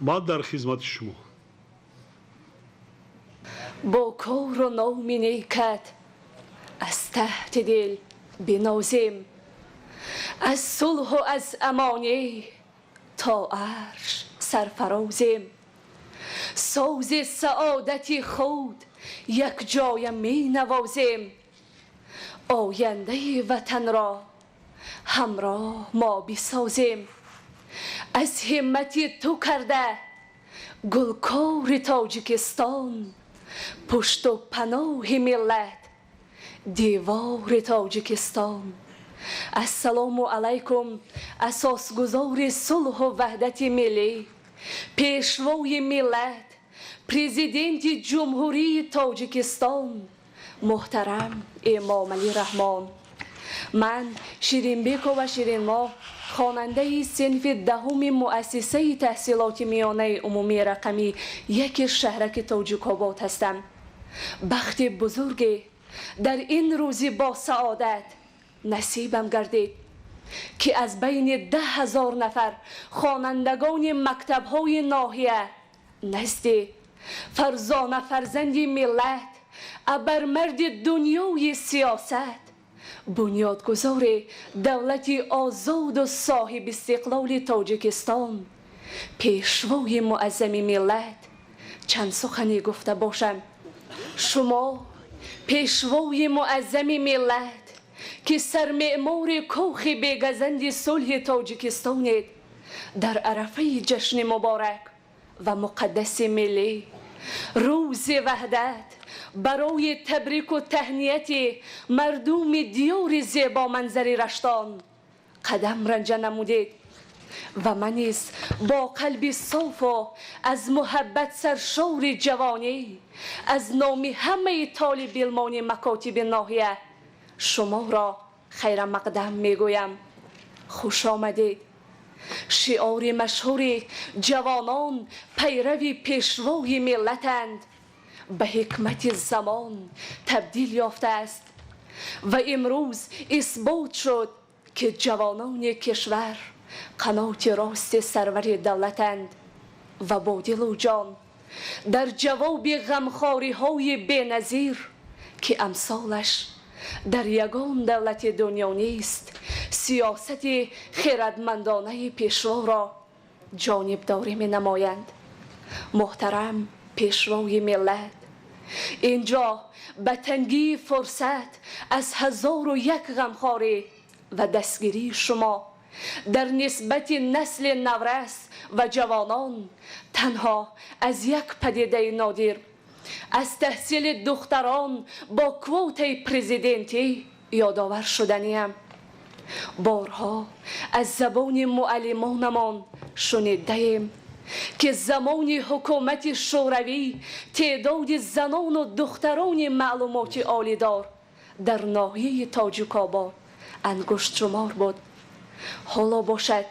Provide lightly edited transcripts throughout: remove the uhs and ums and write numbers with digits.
Ман дар хизмати шумо. Бо кору номи некат аз таҳти дил бинозем, аз сулҳу аз амонӣ то арш сарфарозем, сози саодати худ якҷоя менавозем, ояндаи ватанро ҳамроҳ мо бисозем. Аз ҳиммати ту карда гулкори Тоҷикистон, пушту паноҳи миллат, девори Тоҷикистон. Ассалому алайкум, асосгузори сулҳу ваҳдати миллӣ, пешвои миллат, Президенти Ҷумҳурии Тоҷикистон муҳтарам Эмомалӣ Раҳмон. Ман, Ширинбекова Ширинмоҳ, хонандаи синфи 10-уми муассисаи таҳсилоти миёнаи умумии рақами 1 шаҳраки Тоҷикобод ҳастам. Бахти бузурге дар ин рӯзи босаодат насибам гардид, ки аз байни 10 000 нафар хонандагони мактабҳои ноҳия назди фарзона фарзанди миллат, абармарди дунёи сиёсат, бунёдгузори давлати озоду соҳибистиқлоли Тоҷикистон, пешвои муаззами миллат чанд сухане гуфта бошам. Шумо, пешвои муаззами миллат, ки сармеъмори кӯхи бегазанди сулҳи тоҷикистонед, дар арафаи ҷашни муборак ва муқаддаси миллӣ, рӯзи ваҳдат, барои табрику таҳнияти мардуми диёри зебоманзари Раштон қадам ранҷа намудед ва ман низ бо қалби софу аз муҳаббат саршори ҷавонӣ аз номи ҳамаи толибилмони макотиби ноҳия шуморо хайрамақдам мегӯям. Хуш омадед. Шиори машҳури «Ҷавонон пайрави пешвои миллатанд» ба ҳикмати замон табдил ёфтааст ва имрӯз исбот шуд, ки ҷавонони кишвар қаноти рости сарвари давлатанд ва бо дилу ҷон дар ҷавоби ғамхориҳои беназир, ки амсолаш дар ягон давлати дунё нест, сиёсати хирадмандонаи пешворо ҷонибдорӣ менамоянд. Муҳтарам пешвои миллат, инҷо ба тангии фурсат аз ҳазору як ғамхорӣ ва дастгирии шумо дар нисбати насли наврас ва ҷавонон танҳо аз як падидаи нодир, аз таҳсили духтарон бо квотаи президентӣ ёдовар шуданиям. Борҳо аз забони муаллимонамон шунидаем, ки замони ҳукумати шӯравӣ теъдоди занону духтарони маълумоти олидор дар ноҳияи Тоҷикобод ангуштшумор буд. Ҳоло бошад,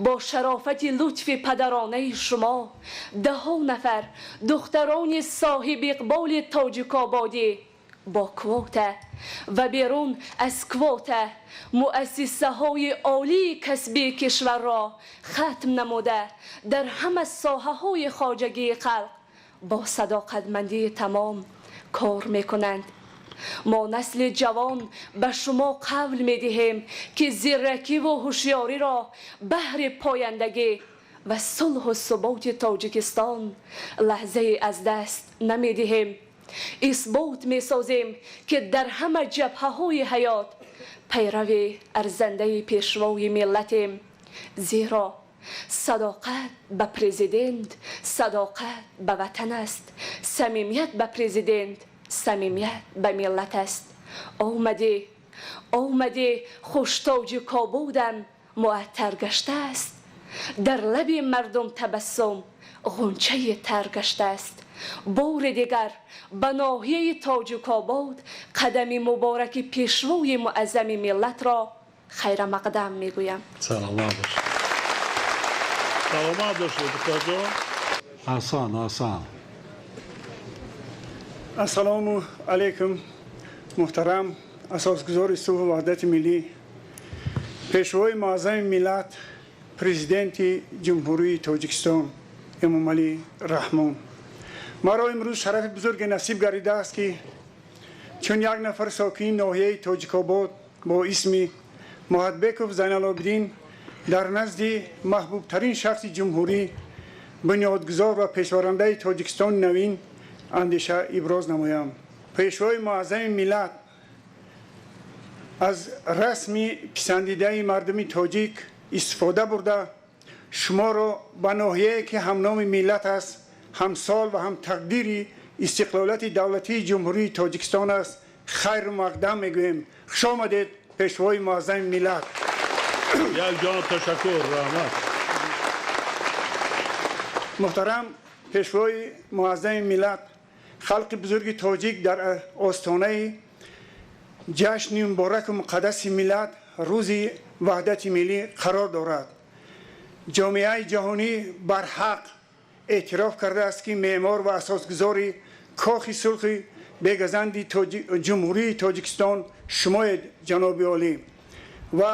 бо шарофати лутфи падаронаи шумо даҳҳо нафар духтарони соҳиби иқболи тоҷикободӣ бо квота ва берун аз квота муассисаҳои олии касбии кишварро хатм намуда, дар ҳама соҳаҳои хоҷагии халқ бо садоқатмандии тамом кор мекунанд. Мо, насли ҷавон, ба шумо қавл медиҳем, ки зиракиву ҳушёриро баҳри пояндагӣ ва сулҳу суботи Тоҷикистон лаҳзае аз даст намедиҳем. Исбот месозем, ки дар ҳама ҷабҳаҳои ҳаёт пайрави арзандаи пешвои миллатем, зеро садоқат ба президент садоқат ба ватан аст, самимият ба президент самимият ба миллат аст. Омадӣ, омадӣ, хуштоҷикободам муаттар гаштааст, дар лаби мардум табассум ғунчаи тар гаштааст. Бори дигар ба ноҳияи Тоҷикобод қадами мубораки пешвои муаззами миллатро хайрамақдам мегӯям. Саломат бошед, саломат бошед, духтарҷон. Аҳсан, аҳсан. Ассалому алайкум, муҳтарам асосгузори сулҳу ваҳдати миллӣ, пешвои муаззами миллат, Президенти Ҷумҳурии Тоҷикистон. Эмомалӣ Раҳмон. Маро имрӯз шарафи бузурге насиб гардидааст, ки чун як нафар сокини ноҳияи Тоҷикобод бо исми Муҳатбеков Зайналобиддин дар назди маҳбубтарин шахси ҷумҳурӣ, бунёдгузор ва пешварандаи Тоҷикистони навин андеша иброз намоям. Пешвои муаззами миллат, аз расми писандидаи мардуми тоҷик истифода бурда, шуморо ба ноҳияе, ки ҳамноми миллат аст, ҳамсол ва ҳамтақдири истиқлолияти давлатии Ҷумҳурии Тоҷикистон аст, хайру муқаддам мегӯем. Хуш омадед, пешвои муаззами миллат! Як ҷониб ташаккур, раҳмат. Муҳтарам пешвои муаззами миллат, халқи бузурги тоҷик дар остонаи ҷашни мубораку муқаддаси миллат, Рӯзи Ваҳдати Миллӣ қарор дорад. Ҷомеаи ҷаҳонӣ барҳақ эътироф кардааст, ки меъмор ва асосгузори Кохи Сурхи бегазанди Ҷумҳурии Тоҷикистон шумоед, ҷаноби олӣ, ва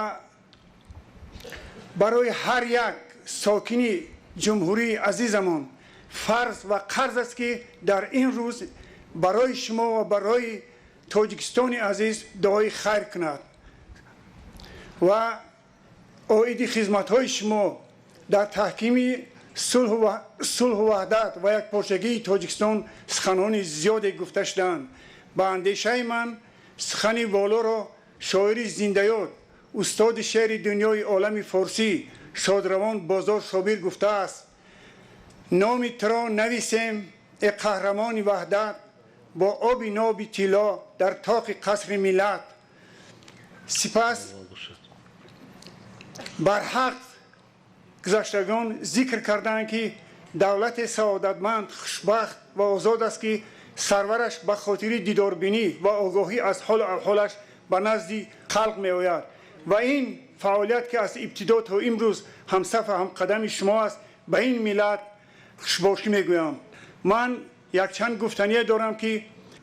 барои ҳар як сокини ҷумҳурии азизамон фарз ва қарз аст, ки дар ин рӯз барои шумо ва барои Тоҷикистони азиз дуои хайр кунад ва оиди хизматҳои шумо дар таҳкими сулҳу ваҳдат ва якпорчагии Тоҷикистон суханони зиёде гуфта шуданд. Ба андешаи ман, сухани волоро шоири зиндаёд, устоди шеъри дунёи олами форсӣ, шодравон Бозор Собир гуфтааст: «Номи туро нависем, э қаҳрамони ваҳдат, бо оби ноби тилло дар тоқи қасри миллат». Сипас барҳақ гузаштагон зикр карданд, ки давлати саодатманд, хушбахт ва озод аст, ки сарвараш ба хотири дидорбинӣ ва огоҳӣ аз ҳолу аҳволаш ба назди халқ меояд. Ва ин фаъолият, ки аз ибтидо то имрӯз ҳамсаф ва ҳамқадами шумо аст, ба ин миллат хушбошӣ мегӯям. Ман якчанд гуфтание дорам, ки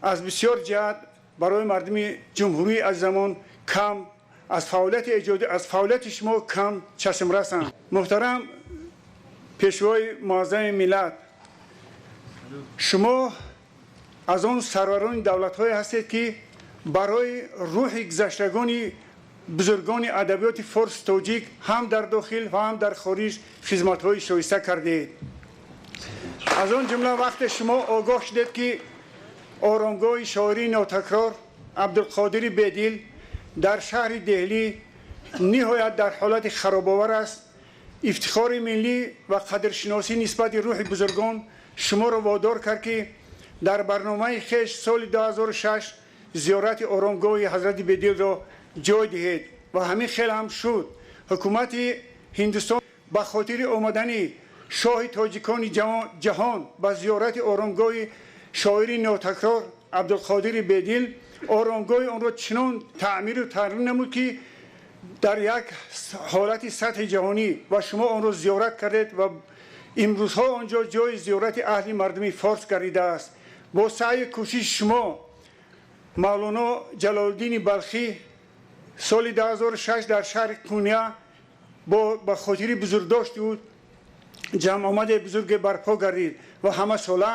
аз бисёр ҷиҳат барои мардуми ҷумҳурии азизамон кам аз фаъолияти эҷодӣ, аз фаъолияти шумо кам чашм расанд. Муҳтарам пешвои муаззами миллат, шумо аз он сарварони давлатҳое ҳастед, ки барои рӯҳи гузаштагони бузургони адабиёти форс тоҷик ҳам дар дохил ва ҳам дар хориҷ хизматҳои шоиста кардед. Аз он ҷумла вақте шумо огоҳ шудед, ки оромгоҳи шоирии нотакрор Абдулқодири Бедил дар шаҳри Деҳлӣ ниҳоят дар ҳолати харобовар аст, ифтихори миллӣ ва қадршиносӣ нисбати рӯҳи бузургон шуморо водор кард, ки дар барномаи хеш соли 2006 зиёрати оромгоҳи ҳазрати Бедилро ҷой диҳед ва ҳамин хел ҳам шуд. Ҳукумати Ҳиндустон ба хотири омадани шоҳи тоҷикони ҷаҳон ба зиёрати оромгоҳи шоири нотакрор Абдулқодири Бедил оромгоҳи онро чунон таъмиру таъмир намуд, ки дар як ҳолати сатҳи ҷаҳонӣ ва шумо онро зиёрат кардед ва имрӯзҳо он ҷо ҷои зиёрати аҳли мардуми форс гардидааст. Бо саъю кӯшиши шумо Мавлоно Ҷалолиддини Балхӣ соли 2006 дар шаҳри Куния ба хотири бузургдошти ӯ ҷамъомаде бузурге барпо гардид ва ҳамасола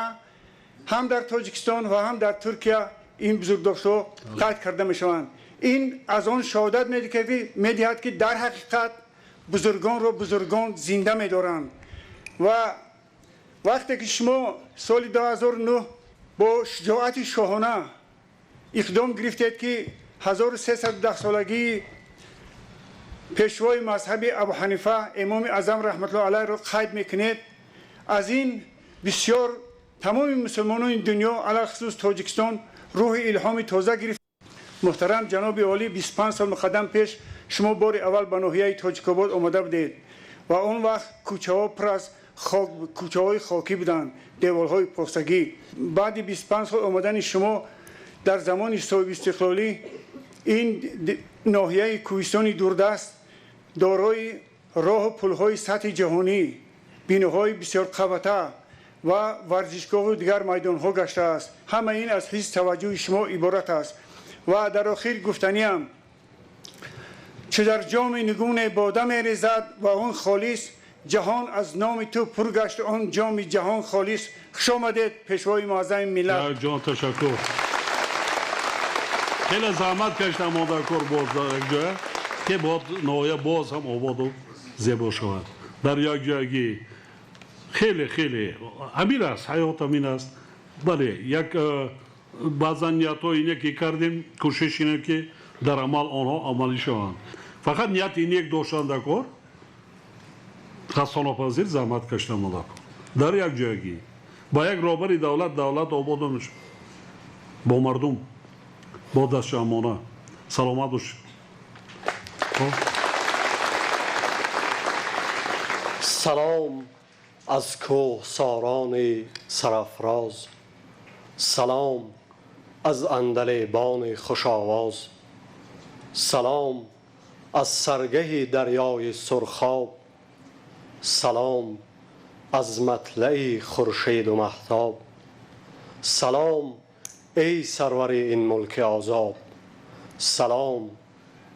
ҳам дар Тоҷикистон ва ҳам дар Туркия ин бузургдоштҳо қайд карда мешаванд. Ин аз он шаҳодат медиҳад, ки дар ҳақиқат бузургонро бузургон зинда медоранд. Ва вақте ки шумо соли 2009 бо шуҷоати шоҳона иқдом гирифтед, ки 1310-солагии пешвои мазҳаби Абуҳанифа, Имоми Аъзам раҳматуллоҳи алайҳро қайд мекунед, аз ин бисёр тамоми мусулмонони дунё, алалхусус Тоҷикистон, рӯҳи илҳоми тоза гирифт. Муҳтарам ҷаноби олӣ, 25 сол муқаддам пеш шумо бори аввал ба ноҳияи Тоҷикобод омода будед ва он вақт кӯчаҳо пур аз хок, кӯчаҳои хокӣ буданд, деволҳои пофтагӣ. Баъди 25 сол омадани шумо дар замони соҳибистиқлолӣ ин ноҳияи кӯҳистони дурдаст дорои роҳу пулҳои сатҳи ҷаҳонӣ, биноҳои бисёрқабата ва варзишгоҳу дигар майдонҳо гаштааст. Ҳама ин аз ҳисси таваҷҷӯҳи шумо иборат аст. Ва дар охир гуфтаниам, чу дар ҷоми нигуне бода мерезад ва он холис Ҷаҳон аз номи ту пур гашт, он ҷоми ҷаҳон холис. Хуш омадед, пешвои муаззами миллат. Ҷон, ташаккур. Хеле заҳмат кашидам модаркор боз дар як ҷоя, ки бояд ноҳия боз ҳам ободу зебо шавад дар як ҷоягӣ. Хеле хеле ҳамин аст, ҳаёт ҳамин аст. Бале, як баъзан ниятҳои ине ки кардем, кӯшиш ине ки дар амал онҳо амалӣ шаванд. Фақат нияти нек доштан дар кор, хастонопазир заҳмат кашидан модаркор дар як ҷоягӣ ба як роҳбари давлат, давлат обод мешавад бо мардум, бо дастҷамъона. Саломат бошед. Салом аз кӯҳсорони сарафроз, салом аз андалебони хушовоз, салом аз саргаҳи дарёи сурхоб, салом аз матлаи хуршеду маҳтоб, салом эй сарвари ин мулки озод, салом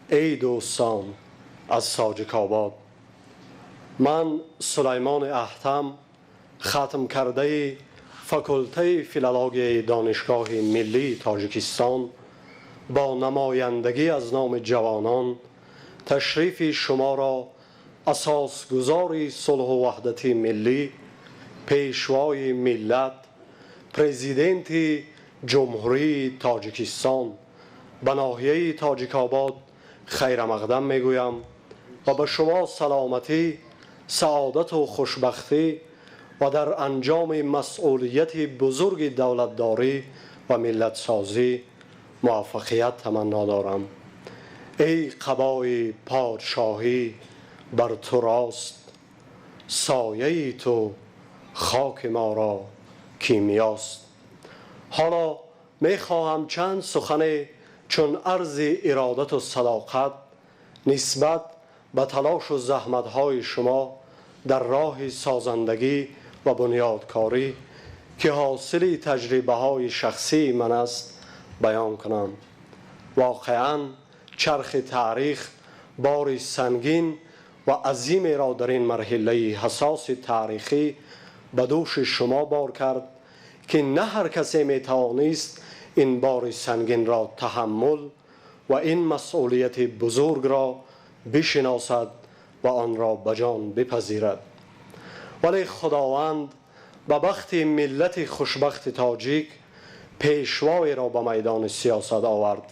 эй дӯстон аз Тоҷикобод. Ман Сулаймони Аҳтам, хатм кардаи факултаи филологияи Донишгоҳи миллии Тоҷикистон, бо намояндагӣ аз номи ҷавонон ташрифи шуморо асосгузори сулҳу ваҳдати миллӣ, пешвои миллат, президенти Ҷумҳурии Тоҷикистон ба ноҳияи Тоҷикобод хайрамақдам мегӯям ва ба шумо саломатӣ, саодату хушбахтӣ ва дар анҷоми масъулияти бузурги давлатдорӣ ва миллатсозӣ муваффақият таманно дорам. Эй қабои подшоҳӣ бар ту рост, сояи ту хоки моро кимиёст. Ҳоло мехоҳам чанд сухане чун арзи иродату садоқат нисбат ба талошу заҳматҳои шумо дар роҳи созандагӣ ва бунёдкорӣ, ки ҳосили таҷрибаҳои шахсии ман аст, баён кунам. Воқеан чархи таърих бори сангин ва азимеро дар ин марҳилаи ҳассоси таърихӣ ба дӯши шумо бор кард, ки на ҳар касе метавонист ин бори сангинро таҳаммул ва ин масъулияти бузургро бишиносад ва онро ба ҷон бипазирад. Вале Худованд ба бахти миллати хушбахти тоҷик пешвоеро ба майдони сиёсат овард,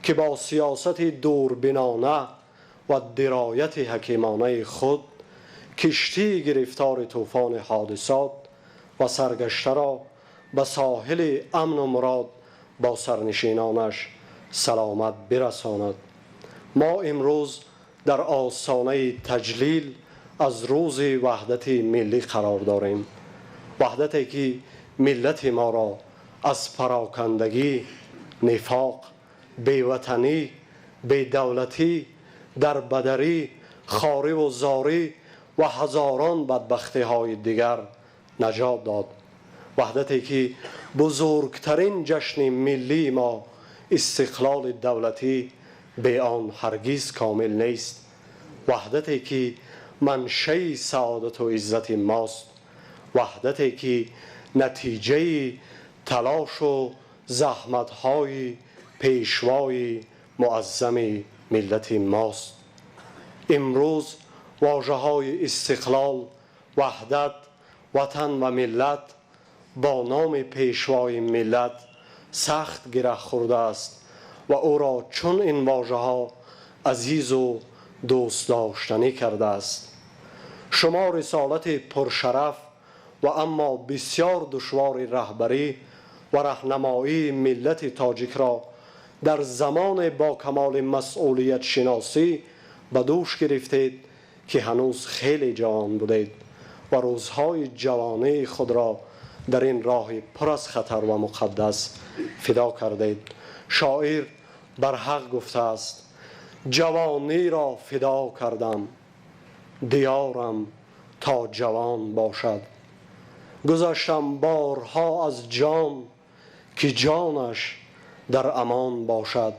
ки бо сиёсати дурбинона ва дирояти ҳакимонаи худ киштии гирифтори тӯфони ҳодисот ва саргаштаро ба соҳили амну мурод бо сарнишинонаш саломат бирасонад. Мо имрӯз дар остонаи таҷлил аз рӯзи ваҳдати миллӣ қарор дорем, ваҳдате ки миллати моро аз парокандагӣ, нифоқ, беватанӣ, бедавлатӣ, дарбадарӣ, хориву зорӣ ва ҳазорон бадбахтиҳои дигар наҷот дод. Ваҳдате ки бузургтарин ҷашни миллии мо, истиқлоли давлатӣ, бе он ҳаргиз комил нест. Ваҳдате ки маншаи саодату иззати мост, ваҳдате ки натиҷаи талошу заҳматҳои пешвои муаззами миллати мост. Имрӯз вожаҳои истиқлол, ваҳдат, ватан ва миллат бо номи пешвои миллат сахт гираҳ хӯрдааст ва ӯро чун ин вожаҳо азизу дӯстдоштанӣ кардааст. Шумо рисолати пуршараф ва аммо бисёр душвори раҳбарӣ ва раҳнамоии миллати тоҷикро дар замоне бо камоли масъулиятшиносӣ ба дӯш гирифтед, ки ҳанӯз хеле ҷавон будед ва рӯзҳои ҷавонии худро дар ин роҳи пур аз хатар ва муқаддас фидо кардед. Шоир барҳақ гуфтааст: ҷавониро фидо кардам, диёрам то ҷавон бошад. Гузаштам борҳо аз ҷон, ки ҷонаш дар амон бошад.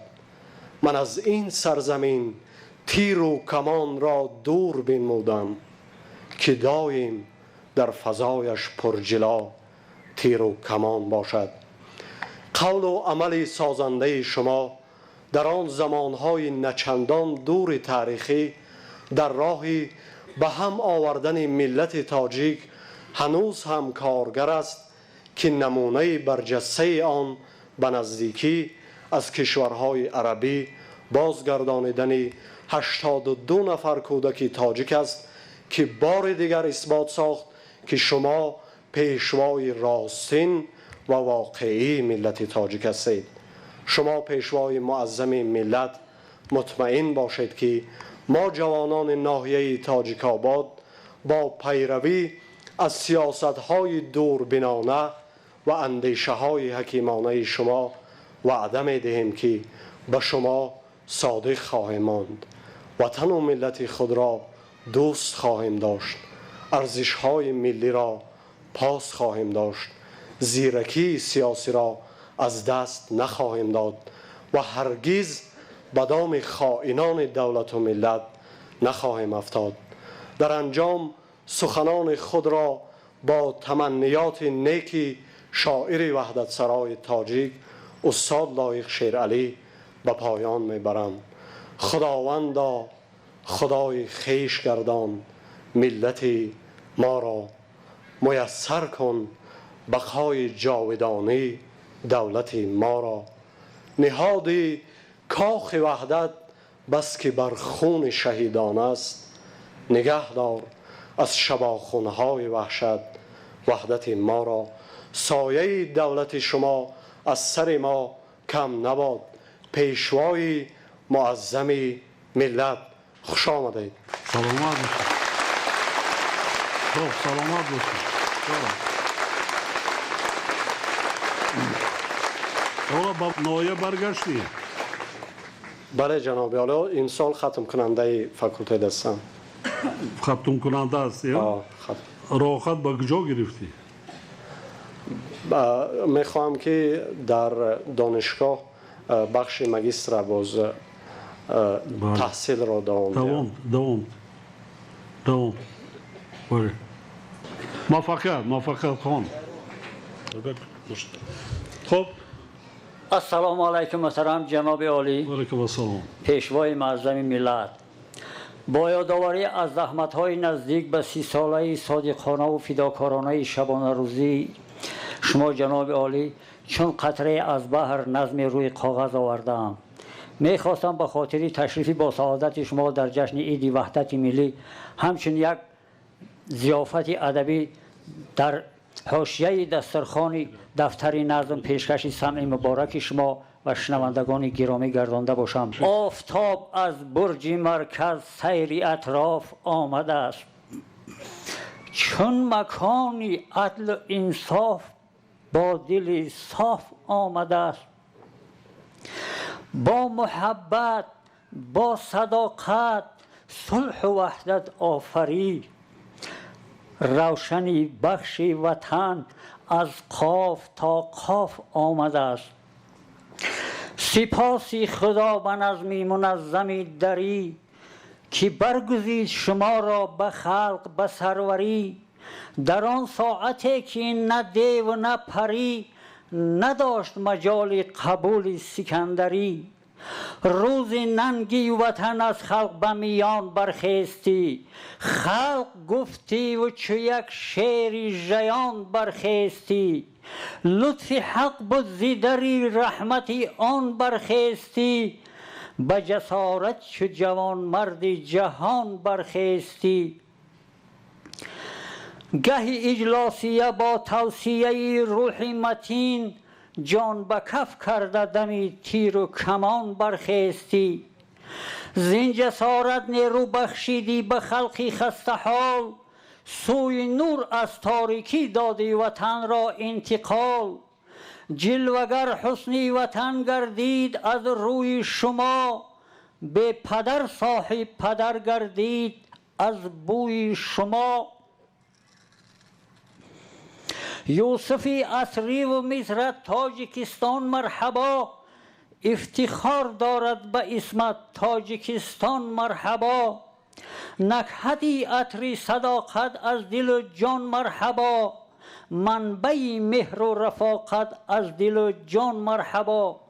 Ман аз ин сарзамин тиру камонро дур бинмудам, ки доим дар фазояш пурҷило тиру камон бошад. Қавлу амали созандаи шумо дар он замонҳои начандон дури таърихӣ дар роҳи ба ҳам овардани миллати тоҷик ҳанӯз ҳам коргар аст ки намунаи барҷастаи он ба наздикӣ аз кишварҳои арабӣ бозгардонидани 82 нафар кӯдаки тоҷик аст ки бори дигар исбот сохт ки шумо пешвои ростин ва воқеии миллати тоҷик ҳастед. Шумо пешвои муаззами миллат, мутмаин бошед ки мо ҷавонони ноҳияи Тоҷикобод бо пайравӣ аз сиёсатҳои дурбинона ва андешаҳои ҳакимонаи шумо ваъда медиҳем ки ба шумо содиқ хоҳем монд, ватану миллати худро дӯст хоҳем дошт, арзишҳои миллиро пос хоҳем дошт, зиракии сиёсиро аз даст нахоҳем дод ва ҳаргиз ба доми хоинони давлату миллат нахоҳем афтод. Дар анҷом суханони худро бо таманниёти неки шоири ваҳдатсарои тоҷик устод Лоиқ Шералӣ ба поён мебарам. Худовандо, худои хеш гардон миллати моро, муяссар кун бақои ҷовидонӣ давлати моро. Ниҳоди кохи ваҳдат бас ки бар хуни шаҳидон аст, нигаҳ дор аз шабохунҳои ваҳшат ваҳдати моро. Сояи давлати шумо аз сари мо кам набод. Пешвои муаззами миллат, хуш омадед. Саломат бошед. Хуб, саломат бошед. Ҳоло ба ноҳия баргаштӣ? Бале, ҷаноби олӣ, имсол хатмкунандаи факултет ҳастам. Хатмкунанда ҳастӣ? Роҳат ба куҷо гирифтӣ? Мехоҳам ки дар донишгоҳ бахши магистра боз таҳсилро давом диҳам. Давом, давом. Бале. Муваффақият, муваффақият хон. Хуб. Ассалому алайкум муҳтарам ҷаноби олӣ. Алайкум ассалом. Пешвои муаззами миллат, бо ёдоварӣ аз заҳматҳои наздик ба 30-солаи содиқонаву фидокоронаи шабонарӯзии шумо ҷаноби олӣ чун қатрае аз баҳр назми рӯи коғаз овардаам. Мехостам ба хотири ташрифи босаодати шумо дар ҷашни иди ваҳдати миллӣ ҳамчун як зиёфати адабӣ дар ҳошияи дастархони дафтари назм пешкаши самъи мубораки шумо ва шунавандагони гиромӣ гардонда бошам. Офтоб аз бурҷи марказ сайри атроф омадааст, чун макони адлу инсоф бо дили соф омадааст. Бо муҳаббат, бо садоқат сулҳу ваҳдат офарӣ, равшани бахши ватан аз қоф то қоф омадааст. Сипоси худо ба назми муназзами дарӣ ки баргузид шуморо ба халқ ба сарварӣ. Дар он соате ки на деву на парӣ надошт маҷоли қабули сикандарӣ. Рӯзи нанги ватан аз халқ ба миён бархестӣ, халқ гуфтиву чу як шери жаён бархестӣ. Лутфи ҳақ буд зи дари раҳмати он бархестӣ, ба ҷасорат чу ҷавонмарди ҷаҳон бархестӣ. Гаҳи иҷлосия бо тавсияи рӯҳи матин ҷон ба каф карда дами тиру камон бархестӣ. Зин ҷасорат нерӯ бахшидӣ ба халқи хастаҳол, сӯи нур аз торикӣ додӣ ватанро интиқол. Ҷилвагар ҳусни ватан гардид аз рӯи шумо, бепадар соҳиб падар гардид аз бӯи шумо. Юсуфи асриву Мисра Тоҷикистон марҳабо, ифтихор дорад ба исмат Тоҷикистон марҳабо. نکهتی عطری صداقت از دل و جان مرحبا، منبع مهر و رفاقت از دل و جان مرحبا.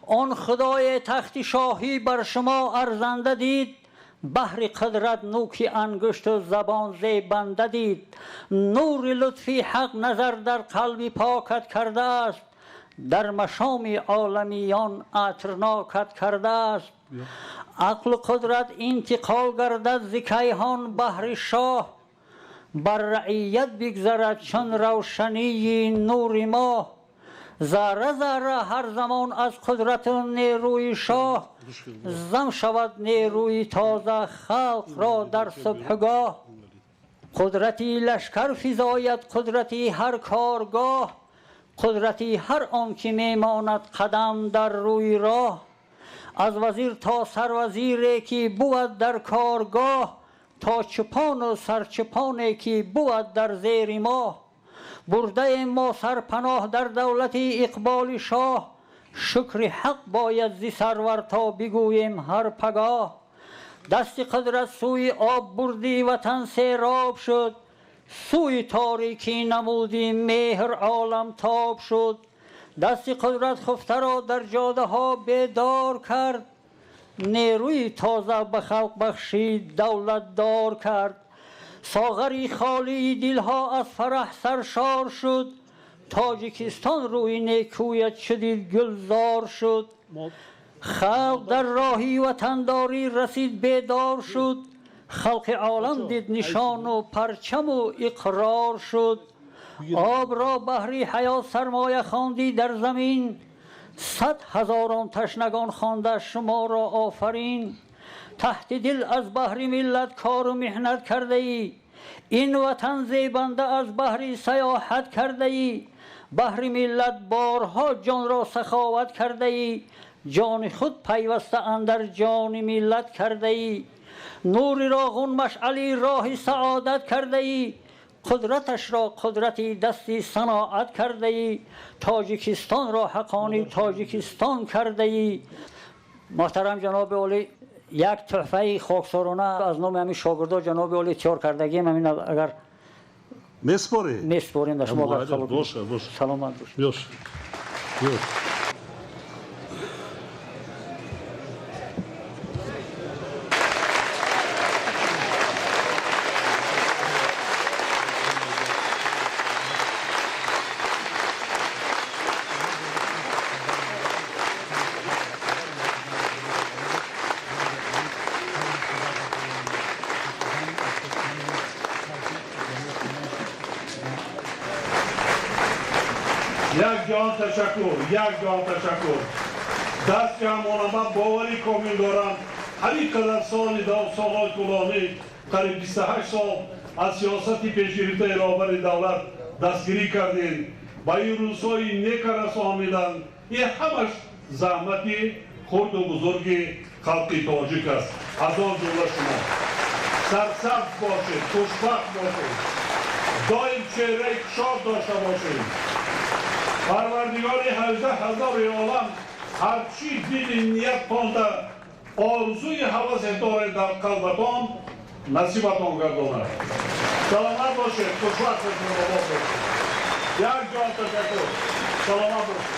آن خدای تخت شاهی بر شما ارزنده دید، بهر قدرت نوک انگشت و زبان زیبنده دید. نور لطفی حق نظر در قلب پاکت کرده است، در مشام عالمیان عطرناکت کرده است. عقل و قدرت انتقال گردد ز کیهان بهر شاه، بر رعیت بگذرد چون روشنی نور ماه. ذره ذره هر زمان از قدرت و نیروی شاه، زم شود نیروی تازه خلق را در صبحگاه. قدرتی لشکر فزاید قدرتی هر کارگاه، قدرتی هر آن که میماند قدم در روی راه. از وزیر تا سروزیری که بود در کارگاه، تا چپان و سرچپانی که بود در زیر ماه. برده ما سرپناه در دولت اقبال شاه، شکر حق باید زی سرور تا بگوییم هر پگاه. دست قدرت سوی آب بردی وطن سیراب شد، سوی تاریکی نمودی مهر عالم تاب شد. دست قدرت خفته را در جاده ها بیدار کرد، نیروی تازه به خلق بخشید دولت دار کرد. ساغری خالی دلها از فرح سرشار شد، تاجیکستان روی نیکویت شدید گلزار شد. خلق در راهی وطنداری رسید بیدار شد، خلق عالم دید نشان و پرچم و اقرار شد. آب را بهری حیات سرمایه خواندی در زمین، 100 هزاران تشنگان خوانده شما را آفرین. تحت دل از بهر ملت کار و محنت کرده ای، این وطن زیبنده از بهر سیاحت کرده ای. بهر ملت بارها جان را سخاوت کرده ای، جان خود پیوسته اندر جان ملت کرده ای. نور راغون مشعلی راه سعادت کرده ای، قدرتش را قدرتی دستی صناعت کرده ای. تاجیکستان را حقانی تاجیکستان کرده ای. محترم جناب عالی، یک تحفه خاکسارانه از نام همین شاگردا جناب عالی تیار کردگیم، همین اگر меспорӣ. меспорیم در شما. باشه باشه. سلامت باشه. باشه باشه. Як ҷаҳон ташаккур, як ҷаҳон ташаккур. Дасти ҳамона ман боварӣ комил дорам, ҳамин қадар соли солҳои тӯлонӣ, қариб 28 сол аз сиёсати пешгирифтаи роҳбари давлат дастгирӣ кардем, ба ин рӯзҳои нека расонидан, ин ҳамаш заҳмати хурду бузурги халқи тоҷик аст, аз он ҷумла шумо. Сарсабз бошед, хушбахт бошед, доим чеҳраи кушод дошта бошед. Парвардигори 18 ҳазори олам ҳарчи дили ниятонда орзуи ҳавасе доред дар қалбатон насибатон гардонад. Саломат бошед, хушбахт бошед, обод бошед. Як ҷон ташаккур, саломат бошед.